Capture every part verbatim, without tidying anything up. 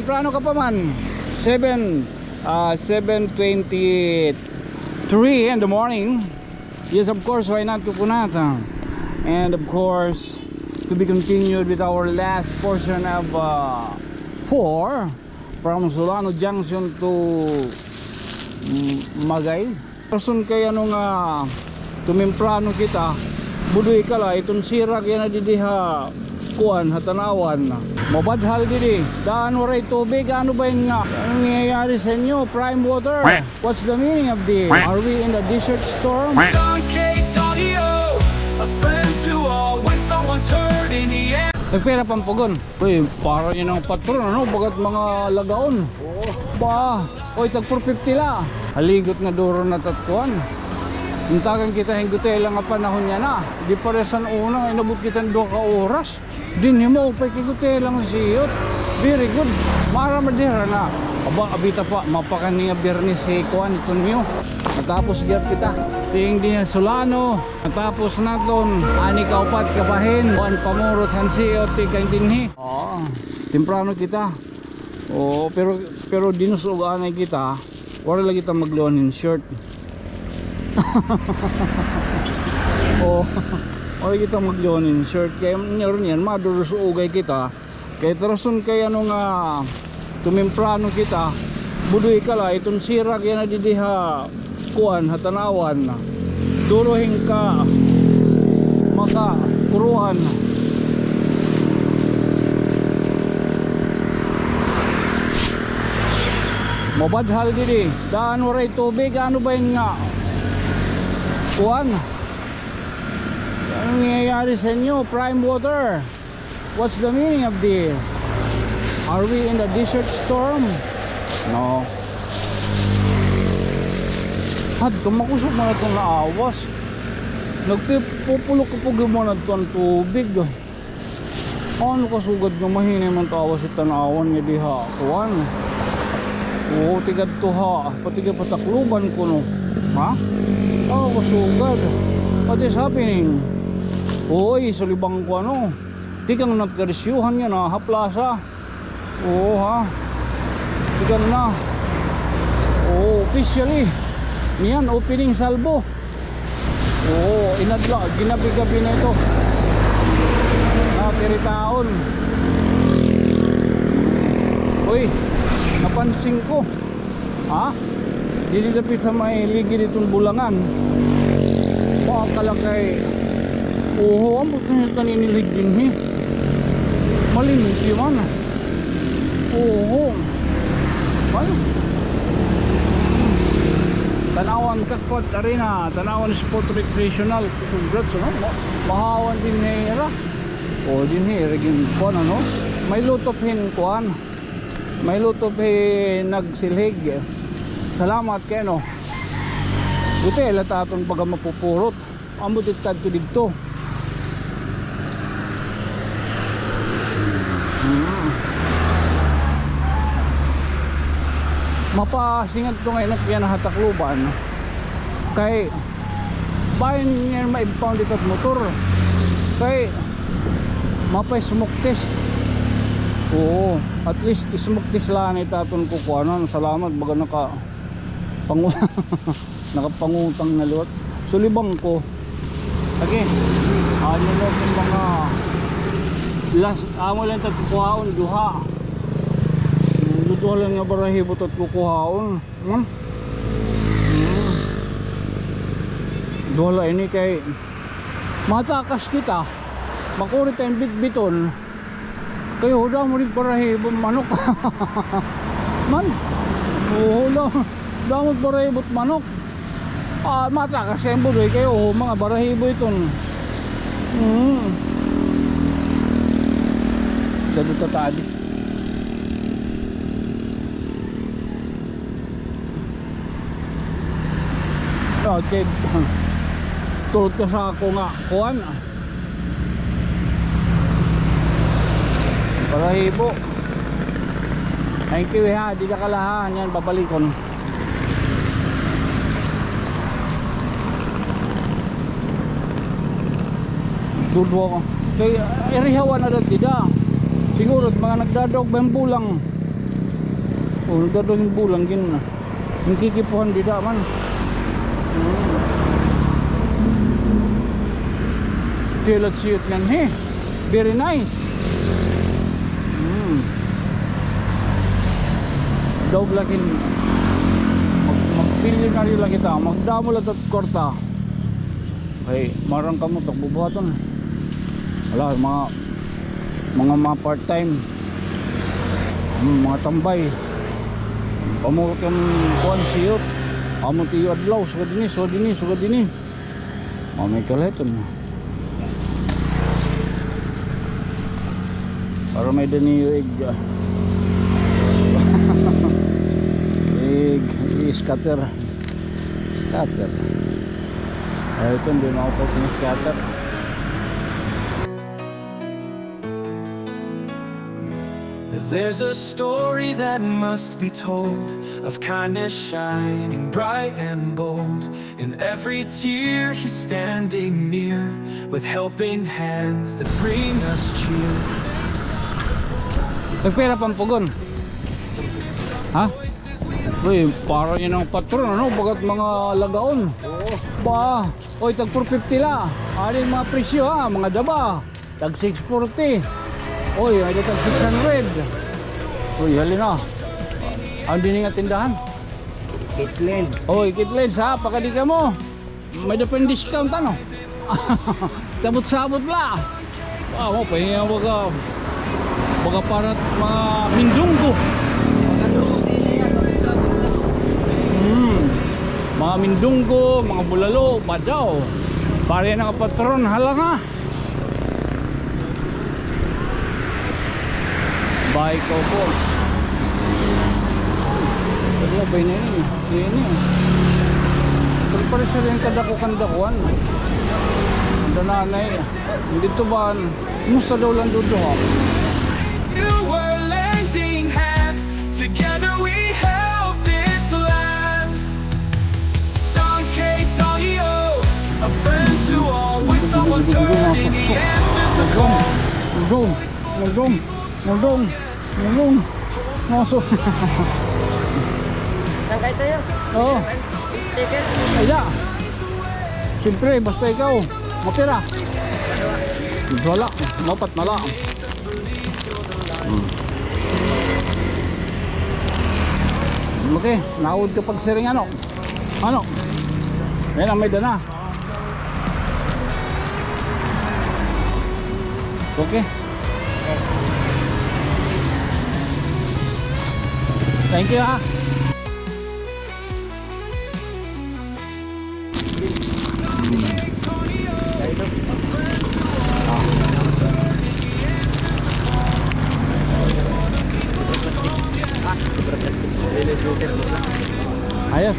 Temprano ka pa man. Seven, ah, seven twenty-three in the morning. Yes, of course, why not coconut? And of course, to be continued with our last portion of, uh, four, from Solano Junction to, mm, Magay. Rason kay ano nga tumemprano kita, budoy ka la, iton sira kay na didi ha kuan, ha tan-awan. Mabadhal didi, daan waray tubig, ano ba yun nga? Ano nangyayari sa inyo? Prime water. What's the meaning of this? Are we in the desert storm? Sun Cakes Audio, a friend to all when someone's hurting the end. Nagpira pampugon. Uy, para yun ang patron, ano? Bagat mga lagaon. Ba, oy, tag four fifty la. Haligot nga duro na tat kuan. Intagan kita hin gutela nga panahon niya na. Di pareha san una nga inabot kita hin duha ka oras. Dinhi maupay kay gutela nga siyot. Very good. Maaram man dira na. Aba, abi ta pa, mapakanhi nga Biyernes hi kuan, iton niyo. Matapos gihap kita. Tiing dinhi ha Solano. Matapos naton, ani ka upat ka bahin, kuan, pamurot han siyot, tikang dinhi. Oo, temprano kita. Oo, pero, pero dinus-og anay kita. Waray la kita magluon hin short. Oo, waray kita magluon hin short. Kay ngaron yan, madurus-ogay kita. Kay rason kay ano nga tumemprano kita, budoy ka la, iton sira kay na didi ha kuan, ha tan-awan. Duro hin ka makakuruan. Mabadhal didi. Daan waray tubig. Ano ba yun nga kuan? Ano nangyayari sa inyo? Prime water. What's the meaning of this? Are we in the desert storm? No. Hadto, makusog man adton naawas. Nagpupulok-upog man adton tubig. Ano kasugad nga mahinay man it awas it tan-awan nga diha, kuan. Oo, tigadto ha, pati ha Tacloban kuno. Ha? Ano kasugad? What is happening? Oy, sulibang ko ano. Tikang nagkarisyuhan nga na ha plaza. Oo, ha. Tikang na. Oo, officially. Niyan, opening salvo. Oo, inadlaw, ginabi-gabi na ito. Napiritaon. Uy, napansin ko. Ha? Didi dapit ha may ligid iton bulangan. Pakalakay. Oho, ambot na yung kaninilhig dinhi. Malimpyo man. Oho. Ay. Tanauan Jackpot Arena, Tanauan Sport Recreational. Congrats, no? Ma-, mahawan dinhi ira. O, dinhi ira gin-, kuan, ano? May lutop hin kuan. May lutop hin nagsilhig. Salamat kay, no? Buti, ila ta aton baga mapupurot. Ambot it kadto didto. Hmm. Mapasingadto nga inukyan ha Tacloban. Kay, bahin nga ma-impound ito motor. Kay, mapa-smoke test. Oo, at least smoke test la an it aton kukuanan. Salamat, baga naka-, pangu-, nakapangutang na liwat. Sulibang ko. Lagi. Ano na itong mga last, amo lang ito kukuhaon, duha. Duha lang nga barahibo it kukuhaon. Hmm? Hmm. Duha la ini kay matakas kita. Makuri ta hin bitbiton. Kay huda mo rin barahibo it manok. Man. Oo, huda. Damot barahibo it manok. Ah, matakas kay budoy kay, oo, mga barahibo iton. Hmm. Dado tatadi. Okay. Tulad ka sa ako nga, kuan. Barahibo. Thank you, ha. Di na kalahan. Yan, babalikon. Dudwa ko. Kay, irihawan na dati da. Siguro, mga nagdadaog ba hin bulang? Oh, nagdadalhin bulan gin. Nagkikipuhan dida man. Hmm. Tila cute ngan, he. Very nice. Hmm. Daw lagi mag-, magbilyonaryo la kita. Magdamo la ta kwarta. Ay, marang kamo, tak bubuhaton. Wala, mga, mga, mga part-time. Hmm, mga tambay. Pamurot kan kuan, siyot. Amo tiyo adlaw, sugad ini, sugad ini, sugad ini. Mao may kaliton. Para may-ada niyo ig, ah, ig, ig-scatter. Scatter. Ay, ito, hindi maupos ng scatter. There's a story that must be told of kindness shining bright and bold. In every tear, he's standing near with helping hands that bring us cheer. Nagpira pampugon? Ha? Uy, para niya ng patron, ano? Bagat mga lagaon. Ba, oy, tag four fifty la. Ari ang mga presyo, ha, mga daba. Tag six forty. Oy, ay tag six hundred. Uy, halin na. Ang dini nga tindahan? Kitlens. Oy, Kitlens, ha, pakadi kamo. May-ada pa hin discount, ano? Sabot-sabot la. Wow, mo pa hin mga baga, baga para mga mindunggo. Hmm. Mga mindunggo, mga bulalo, badaw. Pare na nga patron, hala nga. Bahay ko po. Ano ba yun? Yun yun. Pero pare siya rin kadako-kandakuan. Dananay. Dito ba? Kumusta daw lang dito, ha? You were lending hand. Together we help this land. Sankey Tonio, a friend to all. When someone's hurting, he answers the call. Nagdong, nagdong, nagdong, nagdong. Maso. Saan kayo tayo? Oo. Sticker? Ay, da. Siyempre, basta ikaw. Mapira? Wala. Mapat na la. Hmm. Okay, naud ka pagsiring, ano? Ano? Yan ang may dana. Okay. Thank you, ha. Ayos.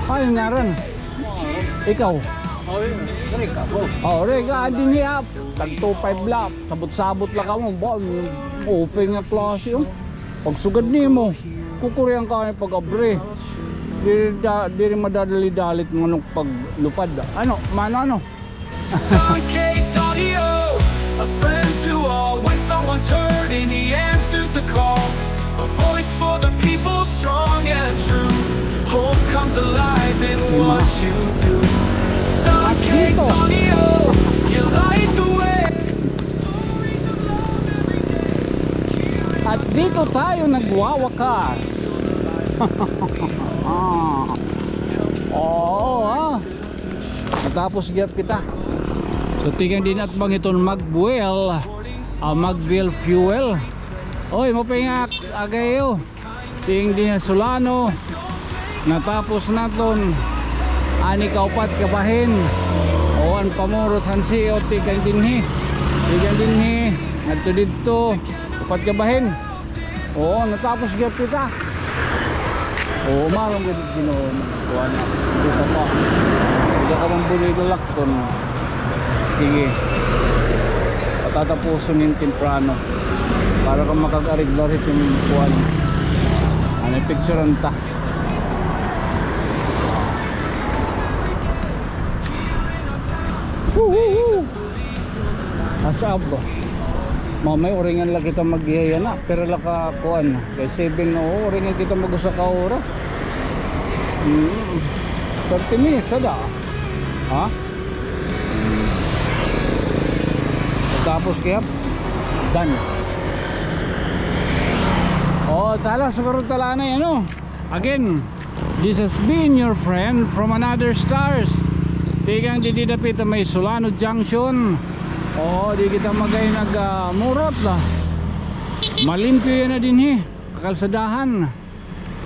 Ay, ngaran. Ikaw. Oh, Rick, ako. Oh, Rick, ah, dinhi, ah. Tag two five la. Sabot-sabot la kamo. Ba, open nga klase, oh. Pagsugad nimo, kukurian ka ni pag-abri. Diri da, diri madadali-dalit manok paglupad. Ano, mano, ano? Sankey Tonio, a friend to all. When someone's hurting, he answers the call. A voice for the people, strong and true. Hope comes alive in what you do. Sankey Tonio, you light the way. At dito tayo nagwawakas. Oo, ha? Natapos gihap kita. So, tikang dinhi at bang iton Magwell, ah, Magwell Fuel. Oy, mapingak, agayo. Ting dinhi Solano. Natapos naton. Ani ka upat ka bahin. O, an pamurot han siyo, tikang dinhi. Tikang dinhi. Ngadto didto. Upat ka bahin. Oo, natapos gihap kita. Oo, maaram gud, Ginoo, kuan na. Dito pa. Dito ka man bulido lakton. Sige. Patatapuson nin temprano. Para ka makag-areglar hiton kuan. Ano, picturean ta. Woo, woo, woo. As up. Mamay, uringan la kita mag-iya yana. Pero la ka kuan. Kay seven, oo, uringan kita mag-usa ka oras. Hmm. Thirty minutes, ada. Ha? Tapos kaya, done. Oh, tala, siguro tala na yan, oh. Again, this has been your friend from another stars. Tikang didi dapit ha may Solano Junction. Oo, di kita magay nag, ah, murot la. Malimpyo yana dinhi. Kakalsadahan.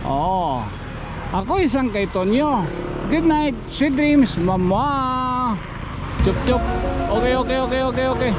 Oo. Ako isang kay Tonyo. Good night. Sweet dreams, mama. Chup, chup. Okay, okay, okay, okay, okay.